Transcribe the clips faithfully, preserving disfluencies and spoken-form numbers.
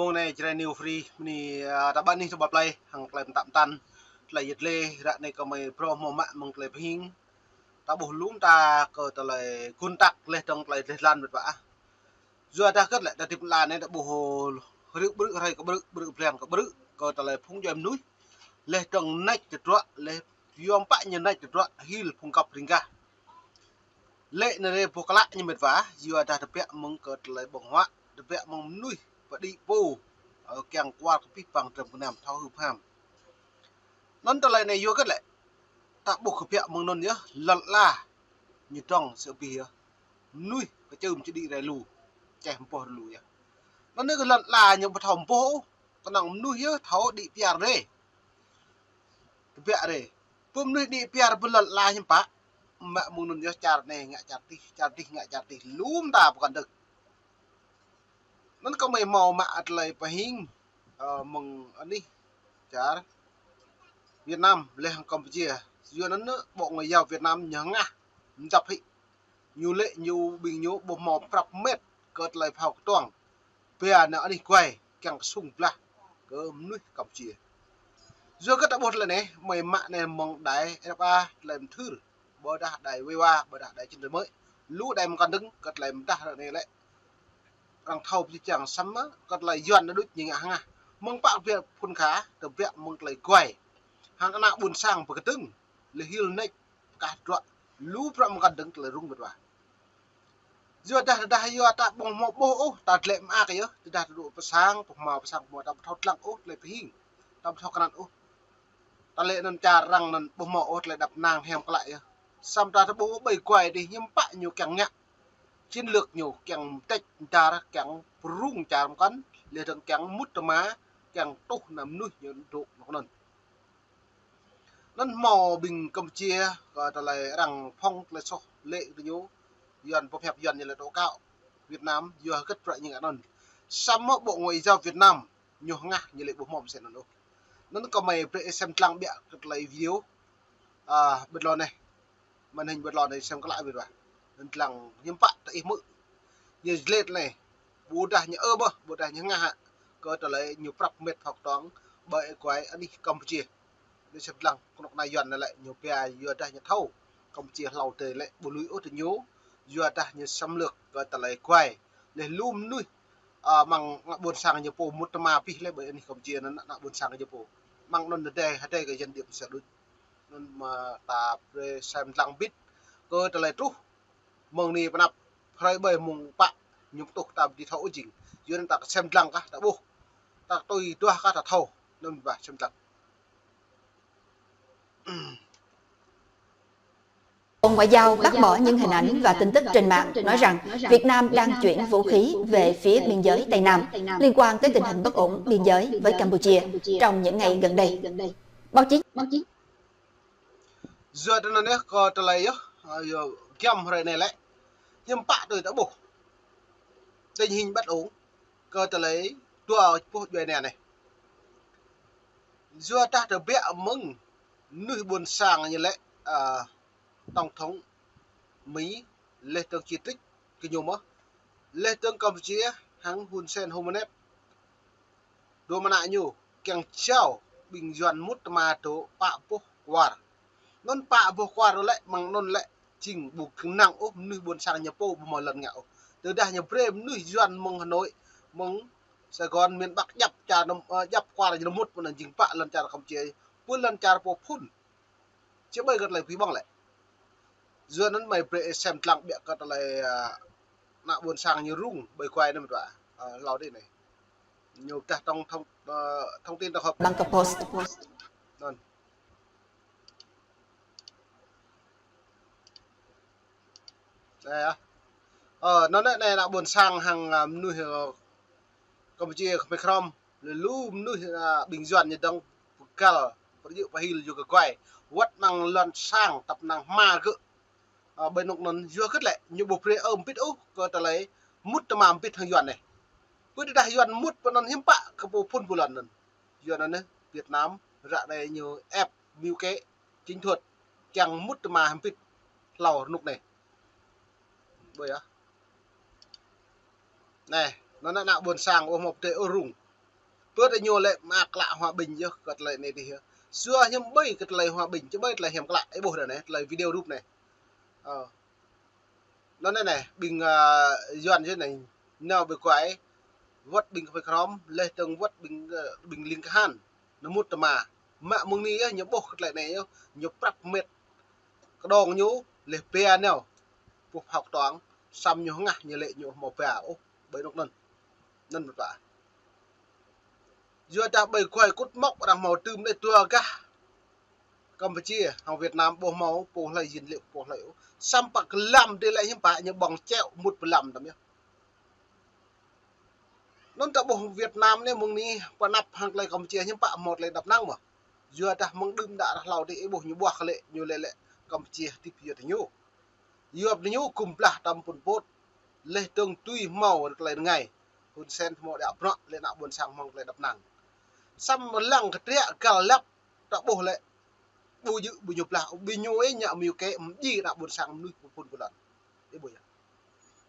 Anai Jrai New Free, mơni, a, ta ƀuh anih ta ƀuh plei, hăng tơlơi mơtam mơtam, tơlơi yet lĕ, ră anai kơmơi phrâo hmâo mă mơ̆ng tơlơi pơhing. Ta ƀuh lŏm ta kơ tơlơi gun tăk, leh dơ̆ng tơlơi dleh dlan mĕt wa ah. Yua dah kơ lĕ ta tĭp lăn anai ta ƀuh hrư̆ ƀrư̆ hrơi kơ ƀrư̆, ƀrư̆ blan kơ ƀrư̆, kơ tơlơi phung djuai mơnuih, leh dơ̆ng nač tơdruă, leh yom pă ñu nač tơdruă, hil phung găp ring gah. Lĕ anai rĕ boh klă ñu mĕt wa, yua dah tơbiă mơ̆ng kơ tơlơi ƀơ̆ng huă, tơbiă mơ̆ng mơnuih pơđĭ pô, ơ, kiăng kuar kơ pih păng trơm kơnam thâo hưp ham. Anŭn tơlơi anai yua kơ lĕ, ta ƀuh kơ tơbiă mơ̆ng anŭn yơh, lŏn ala ñu dŏng sơ abih yơh. Mơnuih kơčưm či đĭ rai lu, čeh mơboh rai lu yơh. Anŭn anai kơ lŏn ala ñu ƀu thâo mơboh ôh, kơnơ̆ng mơnuih yơh thâo đĭ piar rai. Tơbiă rai. Pơ mơnuih đĭ piar pơ lŏn ala hiư̆m pă, mă mơ̆ng anŭn yơh čar anai ngă čar adih, čar adih ngă čar adih, lŏm ta pơkŏn dơ̆ng. Anŭn kơmơi hmâo mă tơlơi pơhing, ơ, mơ̆ng anih čar Việt Nam leh hăng Campuchia. Yua anŭn Bộ Ngoại giao Việt Nam ñu hơngah mơdăp hĭ. Ñu lĕ ñu ƀing ñu ƀu hmâo prăp mĕt kơ tơlơi phao kơtuang. Pia nao anih guai kiăng kơ sung blah kơ mơnuih Campuchia. Yua kơ ta ƀuh tơlơi anai, mơi mă anai mơ̆ng đài R F A, tơlơi mơthưr, ƀôdah đài Viva, ƀôdah đài Chân Trời Mới. Lu đài mơkŏn dơ̆ng kơ tơlơi mơdah ră anai lĕ. Arăng thâo pơjing čang samơ̆ kơ tơlơi Yuan anai đôč ñu ngă hơngah. Mơ̆ng pă kơ biă phun kha, tơbiă mơ̆ng tơlơi guai. Hăng ană ƀôn sang pơkơdơ̆ng, lĕ hil nač pơkah tơdruă, lu bruă mơkŏn dơ̆ng tơlơi rŭng mĕt wa. Yua dah, dah yua ta ƀu hmâo ƀuh ôh, ta dlĕ mơak yơh, tơdah ta dŏ pơ sang, pơhmua pơ sang, pơhmua ta ƀu thâo lăng ôh, tơlơi pơhing, ta ƀu thâo krăn ôh. Ta lĕ anŭn čar arăng anŭn ƀu hmâo ôh tơlơi đăp nang hiam klă yơh. Samơ̆ ta ƀuh ƀơi guai adih hiư̆m pă ñu kiăng ngă. Chiến lược ñu kiăng mơteč mơdar, kiăng pơrŭng čar mơkŏn, leh dơ̆ng kiăng mŭt tơma, kiăng tuh ană mơnuih ñu dŏ anŭn. Anŭn hmâo ƀing Campuchia, kơ tơlơi arăng phŏng tơlơi soh lĕ kơ ñu, Yuan pơhiăp Yuan ñu lĕ tố cáo Việt Nam, yua hơget bruă ñu ngă anŭn. Samơ̆ Bộ Ngoại giao Việt Nam, ñu hơngah ñu lĕ ƀu hmâo mơsĕ anŭn ôh. Anŭn kơmơi brơi sem lăng biă kơ tơlơi video, a, ƀơi tơlơi anai. Màn hình ƀơi tơlơi anai sem klă ƀiă wa. Anŭn lăng hiư̆m pă ta ih hmư̆. Ñu jlet anai. Ƀôdah ñu ơ ƀơh, ƀôdah ñu hơngah hă. Kơ tơlơi ñu prăp mĕt phao kơtuang ƀơi guai anih Campuchia. Anŭn sem lăng kơnuk kơna Yuan anai lĕ ñu pia yua dah ñu thâo Campuchia hlâo tơi lĕ ƀu lui ôh tơ ñu. Yua dah ñu xâm lược kơ tơlơi guai. Leh lu mơnuih, a, mơ̆ng ană ƀôn sang ñu pô mŭt tơma pih lĕ ƀơi anih Campuchia anŭn ană ƀôn sang ñu pô. Mơ̆ng anŭn hơdai, hơdai kơ dân địa phương sa đôč. Anŭn mơ̆ ta brơi sem lăng bit kơ tơlơi truh. Mơ̆ng anai pơ anăp hrơi ƀơi mơ̆ng pă ñu tuh ta ƀu thâo ôh jing. Yua anŭn ta sem lăng kah ta ƀuh. Ta tui duah kah ta thâo. Anŭn ƀă sem lăng. Bộ Ngoại giao bác bỏ những hình ảnh và tin tức trên mạng nói rằng Việt Nam đang chuyển vũ khí về phía biên giới Tây Nam liên quan tới tình hình bất ổn biên giới với Campuchia trong những ngày gần đây. Báo chí Yua dah anŭn yơh kơ tơlơi yơh, a, yua giăm hrơi anai lĕ. Hiư̆m pă tui ta ƀuh. Tình hình bất ổn kơ tơlơi dua boh djuai ania anai. Yua dah tơbiă mơ̆ng mơnuih ƀôn sang ñu lĕ, a, Tổng thống Mỹ leh dơ̆ng Či Trích kơ ñu mơ̆. Leh dơ̆ng Campuchia hăng Hun Sen Hô Mơnet. Dua mơnă ñu kiăng jao ƀing Yuan mŭt tơma dŏ pă boh kwar. Anŭn pă boh kwar lĕ mơ̆ng anŭn lĕ jing ƀu kơnang ôh mơnuih ƀôn sang ñu pô ƀu hmâo lŏn ngă ôh. Tơdah ñu brơi mơnuih Yuan mơ̆ng Hà Nội, mơ̆ng Sài Gòn, miền Bắc djăp čar anŭn, ơ, djăp kwar ñu mŭt pơ anŭn jing pă lŏn čar Campuchia, pơ lŏn čar pô phŭn. Či ƀai kơ tơlơi pơhiăp ƀơ̆ng lĕ. Yua anŭn mơi brơi sem lăng biă kơ tơlơi, a, ană ƀôn sang ñu rŭng ƀơi guai anai mơ̆ tơwa. A, hlâo adih anai. Ñu dah thông, thông, a, thông tin tổng hợp. Bangkok Post. Anŭn. Anai yơh. Ơ, anŭn anai, anai ană ƀôn sang hăng, a, mơnuih, ơ, Campuchia kơmơi krŏm, lĕ lu mơnuih, a, ƀing Yuan ñu dŏng pơgăl, pơdjơ̆ pơhil yua kơ guai. Wơ̆t mơ̆ng lŏn sang tăp năng hmua gơ̆. A, ƀơi anŭn anŭn yua hơget lĕ, ñu ƀu brơi ơ mbĭt ôh, kơ tơlơi mŭt tơma mbĭt hăng Yuan anai. Pơ tơdah Yuan mŭt pơ anŭn hiư̆m pă kơ pô phŭn pô lŏn anŭn. Yua anŭn anai, Việt Nam, ră anai ñu ĕp mưu kế, chiến thuật, kiăng mŭt tơma mbĭt hlâo rơnŭk anai. Ƀơi yơh. Anai, anŭn ană ƀôn sang ôh mơ̆ pơdơi ôh rŭng. Bơ tơ ñu lĕ mă klă hòa bình yơh, kơ tơlơi anai tih yơh. Sua hiam ƀơi kơ tơlơi hòa bình, či ƀơi tơlơi hiam klă, ih ƀuh ră anai, tơlơi video rup anai. Ơ. Anŭn anai, ƀing, ơ, Yuan yơh anai, nao ƀơi kuai, wơ̆t ƀing kơmơi Krôm, laih dơ̆ng wơ̆t ƀing, ơ, ƀing ling kahan, nao mŭt tơma. Mă mơ̆ng anai yơh, ñu ƀuh kơ tơlơi anai yơh, ñu prăp met kơđông ñu, laih ba nao, pŭ phao kơtuang, samơ̆ ñu hơngah ñu lĕ ñu hmâo ba ôh, ƀơi anŭn anŭn. Anŭn mơ̆n pă. Yua dah ƀơi kuai kŭt mŏk arăng hmâo tơm đĕ dua gah Campuchia, hăng Việt Nam ƀu hmâo pô hlơi jing lĕ pô hlơi ôh. Samơ̆ pă kơ lăm đĕ lĕ hiư̆m pă ñu ƀơ̆ng čeo mŭt pơ lăm tăm yơh. Anŭn ta ƀuh Việt Nam anai mơ̆ng anai pơanăp hăng tơlơi Campuchia hiư̆m pă hmâo tơlơi đăp năng mơ̆. Yua dah mơ̆ng đưm đă ră hlâo đĕ ih ƀuh ñu ƀuah kơ lĕ, ñu lĕ lĕ Campuchia hơdip yua tơ ñu. Yua tơ ñu gum blah tăm Pol Pot. Laih dơ̆ng tui hmâo tơlơi rơngai. Hun Sen hmâo đăp prŏ lĕ ană ƀôn sang hmâo tơlơi đăp năng. Samơ̆ lăng kơ triă găl lăp ta ƀuh lĕ. Ƀu djơ̆ ƀu ñu blah, ƀu ñu ih ñă mơyŭ kĕ, mơjĭ ană ƀôn sang mơnuih pơphun pơlăn. Ih ƀuh yơh.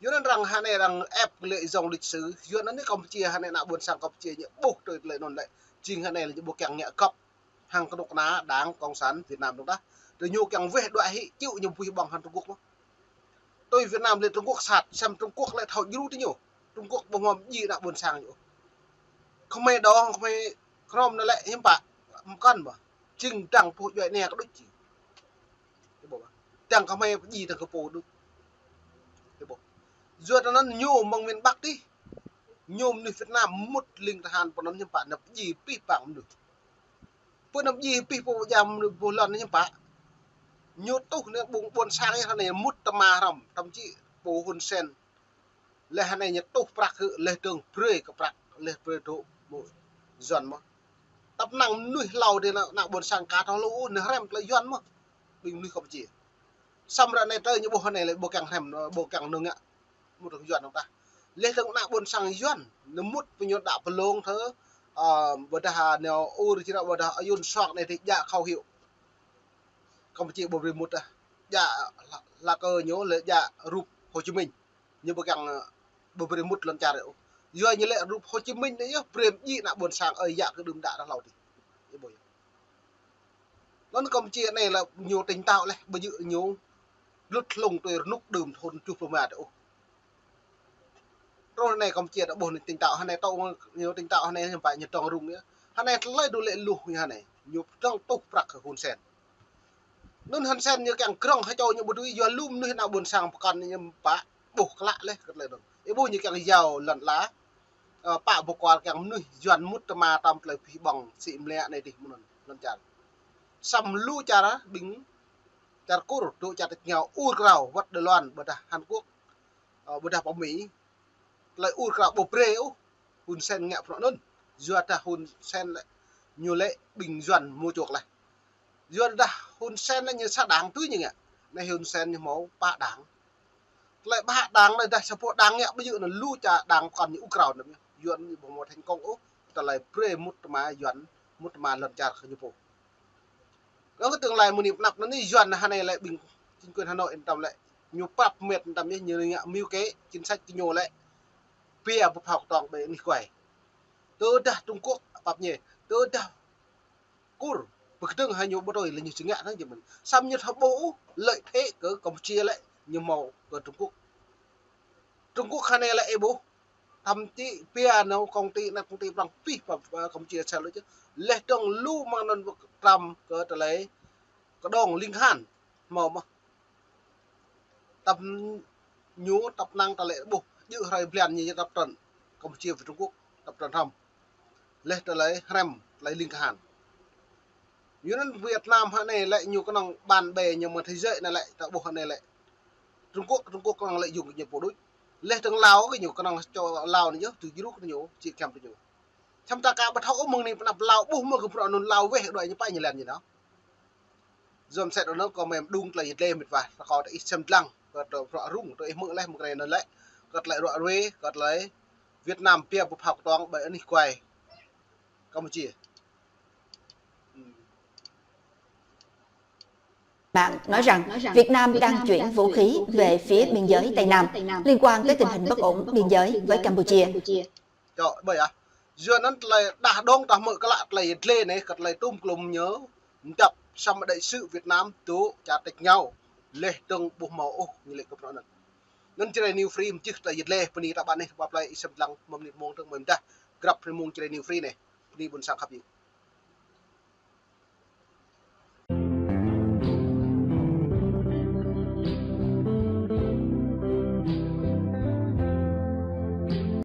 Yua anŭn arăng hơnai arăng ĕp kơ lĕ dòng lịch sử, yua anŭn anai Campuchia hơnai ană ƀôn sang Campuchia ñu ƀuh tui tơlơi anŭn lĕ. Jing hơnai lĕ ñu ƀu kiăng ngă gŏp hăng kơnuk kơna Đảng Cộng sản Việt Nam dŏng tah. Tơ ñu kiăng weh đuaĭ hĭ, čư̆ ñu ƀuh ƀơ̆ng hăng Trung Quốc mơ̆. Tui Việt Nam lĕ Trung Quốc sat, samơ̆ Trung Quốc lĕ thâo djru tơ ñu. Trung Quốc ƀu hmâo mơjĭ ană ƀôn sang ñu. Kơmơi dŏng, kơmơi Krôm anai lĕ hiư̆m pă, mơkăn mơ̆. Jing dăng pô djuai ania kơ đôč jing. Ih ƀuh ƀă. Dăng kơmơi pơjĭ dăng kơ pô đôč. Ih ƀuh. Yua tơ anŭn ñu mơ̆ng miền Bắc tih. Ñu mơnuih Việt Nam mŭt ling tơhan pơ anŭn hiư̆m pă nao pơjĭ pih păng mơnuih. Pơ nao pơjĭ pih pô jam mơnuih ƀuh lŏn hiư̆m pă. Ñu tuh anai ƀôn, ƀôn sang yơh anai mŭt tơma hrŏm, thậm chí pô Hun Sen. Laih anai ñu tuh prăk hĭ, laih dơ̆ng brơi kơ prăk, laih brơi dŏ mơ̆ Yuan mơ̆. Tăp năng mơnuih hlâo đĕ ană, ană ƀôn sang ka thâo lu, nao hrăm tơlơi Yuan mơ̆. Ƀing mơnuih Campuchia. Samơ̆ ră anai tơ ñu ƀuh anai lĕ ƀu kiăng hrăm, ƀu kiăng nao ngă mŭt tơlơi Yuan dŏng tah. Laih dơ̆ng ană ƀôn sang Yuan, nao mŭt pơ ñu đă pơlông thơ, ơ, ƀôdah nao ur či ră ƀôdah ayun suak anai tih djă khẩu hiệu. Campuchia ƀu brơi mŭt tah. Djă hla, hla kơ ñu lĕ djă rup Hồ Chí Minh. Ñu ƀu kiăng, ơ, ƀu brơi mŭt lŏn čar ôh. Yua ñu lĕ rup Hồ Chí Minh anai yơh brơi mơjĭ ană ƀôn sang ơi yă kơ đưm đă ră hlâo tih. Ih ƀuh yơh. Anŭn Campuchia anai lĕ ñu tỉnh táo laih, ƀu djơ̆ ñu blut hlung tui rơnŭk đưm thun tơjuh pluh rơma tơ ôh. Truh anai Campuchia ta ƀuh anai tỉnh táo, hơnai tŏ ñu tỉnh táo hơnai hiư̆m pă ñu tŏng rŭng yơh. Hơnai tơlơi dŏ lĕ luh ñu hơnai. Ñu tŏng tuh prăk kơ Hun Sen. Anŭn Hun Sen ñu kiăng krŏng hơčâo ñu ƀu dưi yua lu mơnuih ană ƀôn sang pơkŏn ñu pă ƀuh klă laih kơ tơlơi anŭn. Ih ƀuh ñu kiăng yua lŏn ala, ơ, pă ƀu kual kiăng mơnuih Yuan mŭt tơma tăm tơlơi pih ƀơ̆ng sĭ mlĕ anai tih mơ̆n anŭn lŏn čar. Samơ̆ lu čar ƀing čar Kur, dŏ čar tơčô ur krao, wơ̆t Đài Loan, ƀôdah Hàn Quốc, ơ, ƀôdah pơ Mi. Tơlơi ur krao ƀu brơi ôh, Hun Sen ngă prŏ anŭn. Yua dah Hun Sen lĕ, ñu lĕ ƀing Yuan mŭ čuak laih. Yua dah Hun Sen anai ñu sa đảng tui ñu ngă. Anai Hun Sen ñu hmâo pă đảng. Tơlơi pă đảng anai dah sa boh đảng ngă ƀu djơ̆ anŭn lu čar đảng pơkŏn ñu ur krao anŭn. Yuan ñu ƀu hmâo thành công ôh. Tơlơi brơi mŭt tơma Yuan, mŭt tơma lŏn čar kơ ñu pô. Lăng kơ tương lai mơ̆ng anai pơ anăp anai Yuan hơnai lĕ ƀing chính quyền Hà Nội tăm lĕ. Ñu prăp met tăm yơh ñu ngă mơyŭ kĕ chính sách kơ ñu lĕ. Pia pơphao kơtuang ƀơi anih kuai. Tơdah Trung Quốc pap ñu. Tơdah Kur, pơkơdơ̆ng hă ñu ƀu tui lĕ ñu či ngă năng jơmăn. Samơ̆ ñu thâo ƀuh lợi thế kơ Campuchia lĕ, ñu hmâo kơ Trung Quốc. Trung Quốc hơnai lĕ ih ƀuh. Thậm chí pia nao công ty, ană công ty prŏng pih pă, pă Campuchia sa lu čơ. Laih dơ̆ng lu mơ̆ng anŭn tăm kơ tơlơi kơđông ling kahan. Hmâo mơ̆. Tăm ñu tăp năng ta lĕ ƀuh, djơ̆ hrơi blan ñu tăp trăn, Campuchia wơ̆t Trung Quốc, tăp trăn hrăm. Laih tơlơi hrăm, tơlơi ling kahan. Yua anŭn Việt Nam hơnai lĕ ñu kơnơ̆ng bạn bè ñu mơ̆ng thế giới anai lĕ, ta ƀuh hơnai lĕ. Trung Quốc, Trung Quốc kơnơ̆ng lợi dụng kơ ñu pô đôč. Laih dơ̆ng Lào kơ ñu kơnơ̆ng čô Lào anai yơh, tui djru kơ ñu, či kiăm kơ ñu. Samơ̆ ta ka ƀu thâo ôh mơ̆ng anai pơ anăp Lào ƀuh mơ̆ kơ bruă anŭn Lào weh đuaĭ ñu pă ñu lĕ ñu nao. Yom set anŭn kơ mơi mơđung tơlơi yơh dleh met wa, ta kâo ta ih sem dlăng, kơ tơ bruă rŭng, tơ ih hmư̆ laih mơ̆ng kơ anai anŭn lĕ, kơ tơlơi ruă ruê, kơ tơlơi Việt Nam pia pơphao kơtuang ƀơi anih kuai Campuchia. Mạng nói rằng Việt Nam đang chuyển vũ khí về phía biên giới Tây Nam liên quan tới tình hình bất ổn biên giới với Campuchia. Čŏ, ƀơi ah. Yua anŭn tơlơi đah đong ta hmư̆ klă tơlơi yơh dleh anai, kơ tơlơi tŭm klŭm ñu, mơdăp samơ̆ đại sứ Việt Nam dŏ čar tač rơngiao, laih dơ̆ng ƀu hmâo ôh ñu lĕ kơ bruă anŭn. Anŭn Jrai New Free mơčih tơlơi yơh dleh, bơni ta ƀă anai, ƀă plơi ih sem lăng, mơ̆ng mơnit mông tơ̆ng mơ̆ng dah, grăp anai mơ̆ng Jrai New Free anai, bơni ƀôn sang khăp yơh.